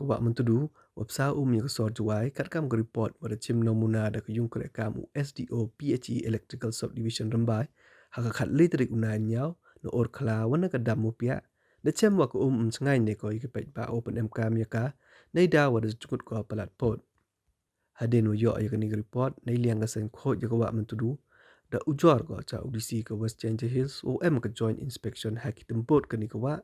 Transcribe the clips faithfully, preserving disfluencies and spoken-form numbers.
Wah Myntdu, wa psa um ya ka sor Jowai, katkam ka report wa da chim nongmuna da ka yung kreh kam u S D O P H E Electrical Subdivision Rymbai, ha ka khatle tarik u Naiynñiaw, na Urkhla, wa na ka dam Mupiah, da chem wa ka um ym chngaiñ ne ko ya ki paidbah wa pynemkam ya ka, neida wa da jngut ko palat phot. Hadien wa yoh ya kani ka report, neiliang ka seiñ khooid ya ka Wah Myntdu, da ujor ko cha u D C ka West Jaintia Hills, wa em ka joint inspection ha ki tymbud kani ka wah.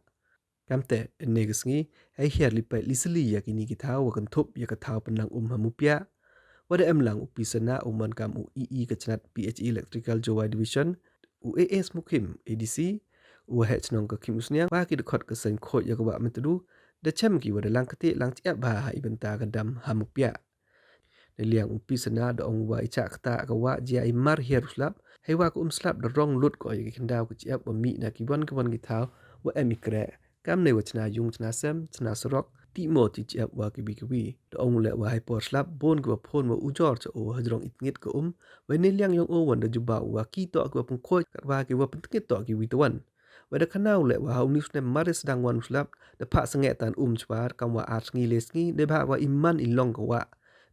Kamte, ynne ka sngi, hei hiar li peit li sli ya kini ki thaw, wa kynthup ya ka thaw pynlang um ha Mupiah, wa da em lang u P Sana, u man kam u E E ka chnat P H E Electrical Jowai Division, u A S Mukhim, A D C, u waheh chnong ka Khyumsniang, wa ki dkhot ka seiñ khooid ya ka Wah Myntdu, da chem ki wa da lang ktieh lang chyiap bha ha i bynta ka dam ha Mupiah. Neiliang u P Sana da ong wa i chah ktah ka wah jia i mar hiar u slap, hei wa ka um slap da rong lut ko ya ki khyndaw ka chyiap wa mih na ki wan ki wan ki thaw, wa em i kreh, kam ne wa chna yung, chna sem, chna surok, tih mo tih chyiap wa kiwi kiwi. Da ong u leh wa hei por slap, bun ki wa phone wa ujor cha o hajrong i tngit ka um, wa neiliang yong o wan da jubab wa ki toh ki wa pynkhooid, katwa ki wa pyntngit toh ki wi twan. Wa da khana u leh wa ha u ni u snem mar sdang wan u slap, da phah sangeh tan um chwa, kam wa ar sngi le sngi, da bha wa i man i long ka wah.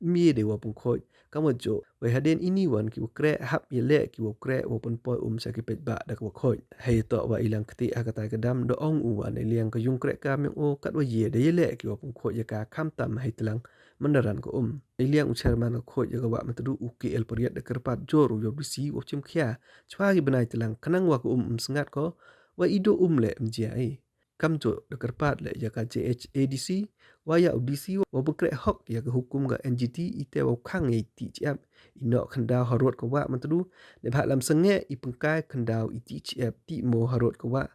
Ym ye de wa pynkhooid, kam wa jooh, wa hadien ini wan ki wa kreh, hap yaleh ki wa kreh, wa pynpoi um cha ki paidbah da ka wa khooid. Hei toh wa i lang ktieh ha katai ka dam, da ong u wa neiliang ka yung kreh kam yong o, katwa ye da yaleh ki wa pynkhooid ya ka, khamtam hei tlang man da ran ka um. Neiliang u chairman ka khooid ya ka Wah Myntdu u K L Pariat da kyrpad jur u ya u D C wa chim khia chwa ki bnai tlang khnang wa ka um ym sngat ko, wa i duh um leh ym jia i. Kamjooh da kyrpad leh ya ka J H A D C, wa ya u D C wa pynkreh hok ya ka hukum ka N G T, i te wa u khang ya i tih chyiap, i noh khyndaw harud ka Wah Myntdu, ne bha lam sangeh i pynkai khyndaw i tih chyiap, tih mo harud ka wah.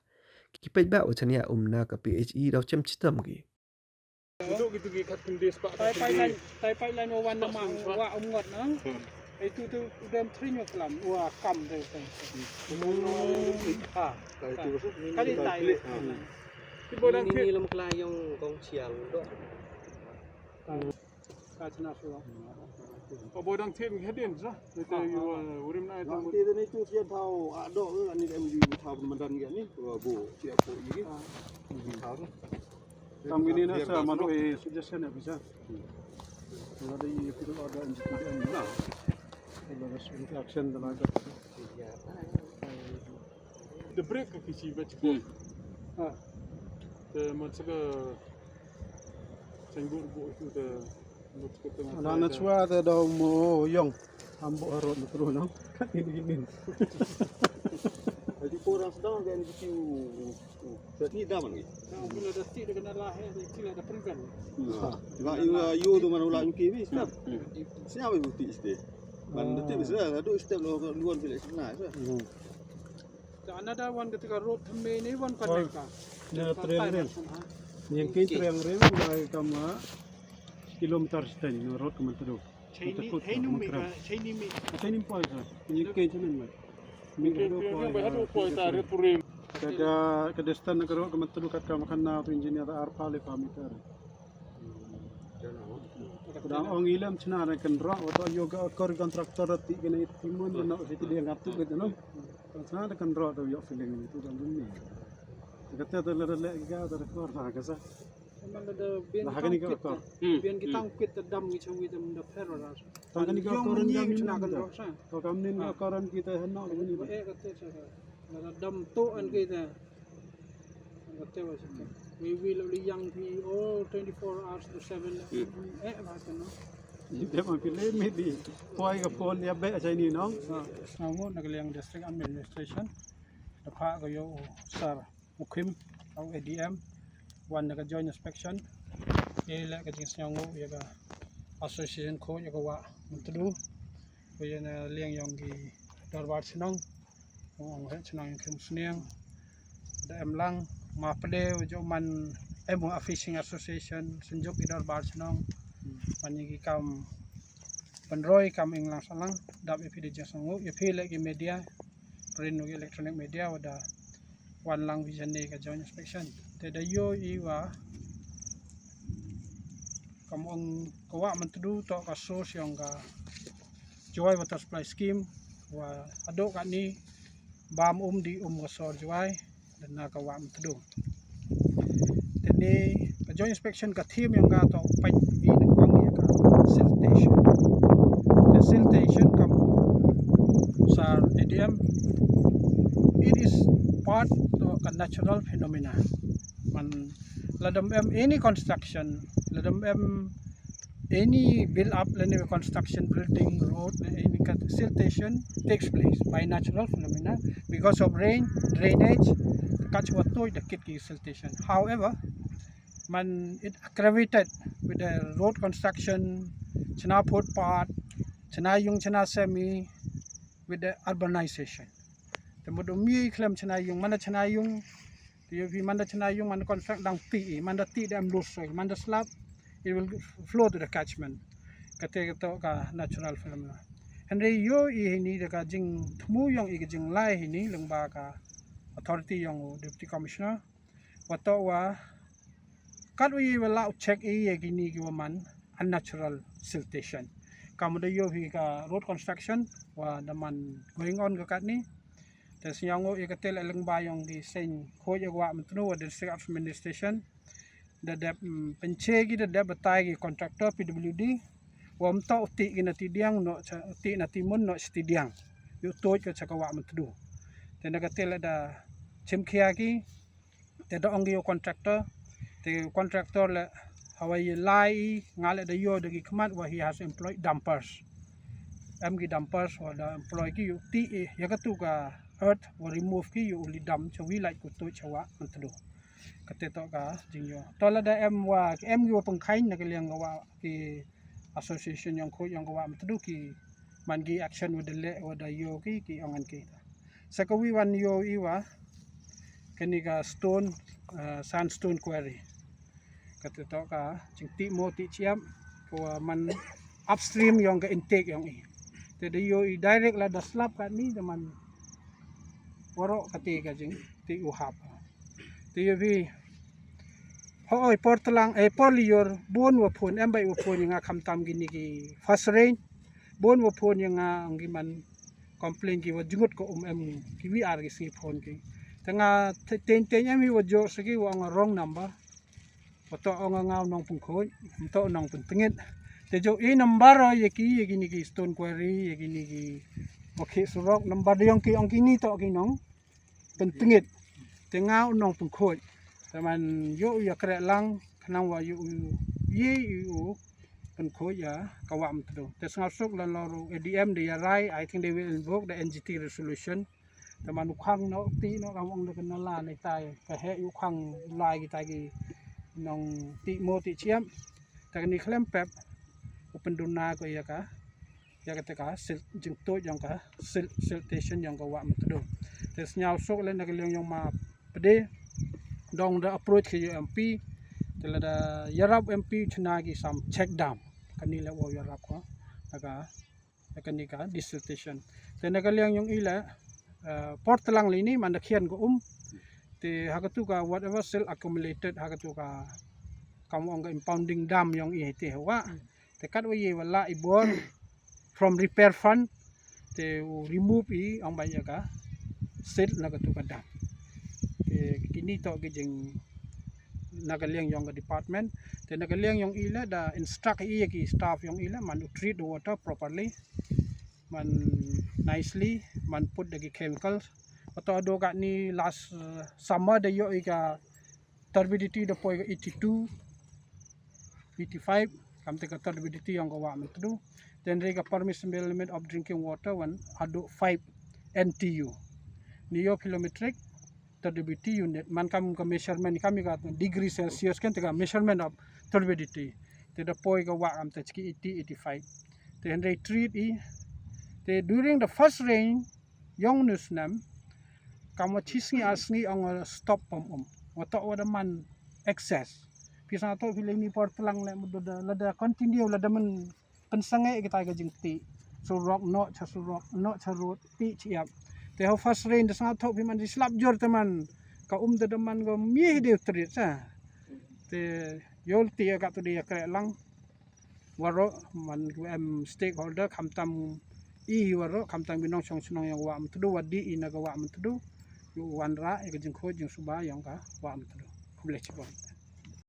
Ki paidbah wa chaniah um na ka P H E daw chem chitom ki. Duk itu ki khat khynde spah, tai pipeline, tai pipeline wa wan na ma, wa um ngot na. Itu tu u dem trin wa klam, wa kam de tai. Ha. Kali tai. Ki bo dang thied. Ni lam kla yong kong chiang do. Ka chna su. Ka bo dang thied hadien sa. Itu yu, uh, urim na itu. Ti ni tu thied thaw, a do, ani dem di thaw mandan ge ni. Wa bo thied ko i. Thaw. Kam ini na sa man oi suggestion ya bisa. Kalau ada i, kita ada N G T na. Kalau ada action dan ada. The break ka kisi ba chiko. Ha. Te man saka changgur bu itu te. Ala na chwa te da mo yong. Ambo harud na tru no. Ini ini. Jadi por as dang kan kitu. Jadi daman ni. Bila da ti da kena lah, eh, ti lah da prevent. Ba iwa yo tu mana ulah U K B step. Siapa ibu ti step? Ban da ti bisa, aduh step lo luan bila sana. Another one ketika road temme ni one connect ka. Na Triangle. Yang ke Triangle, lai kama kilometer sten, na road ka Myntdu. Chinese, Chinese mi, Chinese mi. Chinese poi sa. Yang ke Chinese mi. Mi ke poi ta re pure. Kada, kada sten na road ka Myntdu kat kama khan na tu engineer ar pale pa meter. Dang ong ilem chna na kan ro, wa to yoga kor contractor ti kena timun na ti dia ngatu gitu no. Kan chna na kan ro to yo feeling itu dang ni. Kata to le le ga to kor ha ka sa. Mana da bian. Lah kani ka kor. Bian ki tang kit dam ngi chawi dam da pher ra. Tang kani ka kor dam ni na kan ro sa. To kam ni ka kor kita heno ni. Eh kata sa. Mana dam to an kita. Kata wa sa. We will only young be all twenty-four hours to seven. Eh, wa sa no. Ite ma pile mi di. Poi ka phone ya be sa ni no. Sa ngu na ka liang district administration. Da pha ka yo sar. Mukhim, au A D M, wan na ka joint inspection. Ye le ka jingsngewnguh ya ka association khooid ya ka Wah Myntdu. Ko ya na liang yong ki dorbar chnong. Ong he chnong yong Khyumsniang. Da em lang, ma pde, u jo man em u a fishing association, synjuk ki dorbar chnong. Man ya ki kam pynroi kam ing lang salang, dap ya phi da jingsngewnguh, ya phi le ki media, print u electronic media, wa da wan lang vision ne ka joint inspection. Te da yo i wa kam ong ka Wah Myntdu to ka source yong ka Jowai Water Supply Scheme, wa ado ka ni bam um di um ka sor Jowai, dan na ka Wah Myntdu. Te ni ka Joint inspection ka theme yong ka toh pait i nyngkong ya ka siltation. Te siltation kam sar A D M, it is part to ka natural phenomena. Man, lada em any construction, lada em any build up, lane construction, building, road, any kind, siltation takes place by natural phenomena because of rain, drainage, kat chwa toh da kit ki siltation. However, man, it aggravated with the road construction, chna footpath, chna yung, chna semi, with the urbanization. Te mut um ye i khlem chna yung, man da chna yung, te yoh phi man da chna yung, man da construct dang ti i, man da ti da em lut soi, man da slap, it will flow to the catchment. Kate ka toh ka natural phenomena. Hynrei yoh i hini da ka jingthmu yong i, ka jinglai hini lyngba ka authority yong u Deputy Commissioner. Wa toh wa kat wa ye wa la u check i ya kini ki wa man unnatural siltation. Kam da yoh hi ka road construction wa da man going on ka katni. Te sñiaw ngo ya ka tel lyngba yong ki seiñ khooid ya ka Wah Myntdu wa District Administration. Da dep, mm, pynche ki, da dep batai ki contractor P W D. Wa ym toh u ti ki na ti diang, no cha, u ti na ti mun, no cha ti diang. Yoh toh ka cha ka Wah Myntdu. Te na ka tel da chimkhia ki, te da ong ki yow contractor. Te contractor le, hawa ye lai i, nga le da yoh da ki khmat wa he has employed dumpers. Em ki dumpers wa da employ ki yow ti i, ya ka tu ka earth wa remove ki yow u li dam cha wi lait ku toh cha Wah Myntdu. Kate toh ka jingyoh. To lada em wa, em ki wa pynkhaiñ na ka liang ka wa ki association yong khooid yong ka Wah Myntdu ki man ki action wa da leh wa da yoh ki, ki ong an ki. Sa ka wi wan yoh i wa kani ka stone, uh, sandstone quarry. Kate toh ka jingti mo ti chiam ka wa man upstream yong ka intake yong i. Te da yoh i direct lada slap katni da man waroh kate ka jingti u hap. Te yoh phi, hooid, por tlang, eh, por liur, bun wa phone, em bai wa phone ya nga khamtam kini ki first range. Bun wa phone ya nga, ong ki man complain ki wa jngut ka um, em ki wi ar ki sngi phone ki. Te nga te-, teng teng em hi wa joh sa ki wa ong wrong number. Wa toh ong nga u nongpynkhooid, ym toh u nongpyntngit. Te joh i number o ya ki, ya kini ki stone quarry, ya kini ki wa khih surok, number da yong ki, ong kini toh ki nong pyntngit. Te nga u nongpynkhooid. Te man yoh u yakreh lang, khnang wa yoh u ye i u pynkhuid ya ka Wah Myntdu. Te sñiawsuk la lor u A D M da yarai, I think they will invoke the N G T resolution. Te man u khang noh ti noh, kam ong da ka nala ne tai, ka heh u khang lai ki tai ki nongti mo ti chiam. Te kani khlem pep u pynduna ko ya ka, ya kate ka sil-, jingtoh yong ka sil-, siltation yong ka Wah Myntdu. Te sñiawsuk le na ka liang yong ma pde, dang da approach ki ya u M P, te lada yarap u M P chna ki sam check dam. Kani le wow yarap ko na ka, na kani ka desiltation. Te na ka liang yong i le, eh, por tlang le ini man da khian ko um. Te ha ka tu ka whatever silt accumulated ha ka tu ka, kam ong ka impounding dam yong i te wa. Te kat wa ye wa la i bor from repair fund, te u remove i ong bai ya ka silt na ka tu ka dam. Te kini toh ki jing na ka liang yong ka department. Te na ka liang yong i le da instruct i ya ki staff yong i le man u treat the water properly, man nicely, man put da ki chemicals. Wa toh do katni last, uh, summer da yoh i ka turbidity da poi ka eighty-two, eighty-five, kamte ka turbidity yong ka Wah Myntdu. Then re ka permissible limit of drinking water wan hadooh five N T U. Ni yoh philometric turbidity unit, man kam ka measurement, kam ka degree Celsius kan, te ka measurement of turbidity. Te da poi ka wah kamte chki eighty, eighty-five. Te hynre treat i. Te during the first rain, yong u snem, kam wa chi sngi ar sngi ong stop pom um. Wa toh wa da man excess. Phi sñiawthoh phi le ini por tlang le mut da, lada continue, lada man pynsangeh kita ka jingti surok, noh cha surok, noh cha road, ti chiap. Te ha first rain da sñiawthoh phi man di slap jor te man ka um te da man ka mih de treat sa. Te yoh ti ya ka tu de ya kreh lang. Waroh man ki em stakeholder, khamtam i waroh, khamtam ki nongchong chnong yong Wah Myntdu, wa di i na ka Wah Myntdu, yow wanrah ya ka jingkhuid jingsuba yong ka Wah Myntdu. Khublei chibon.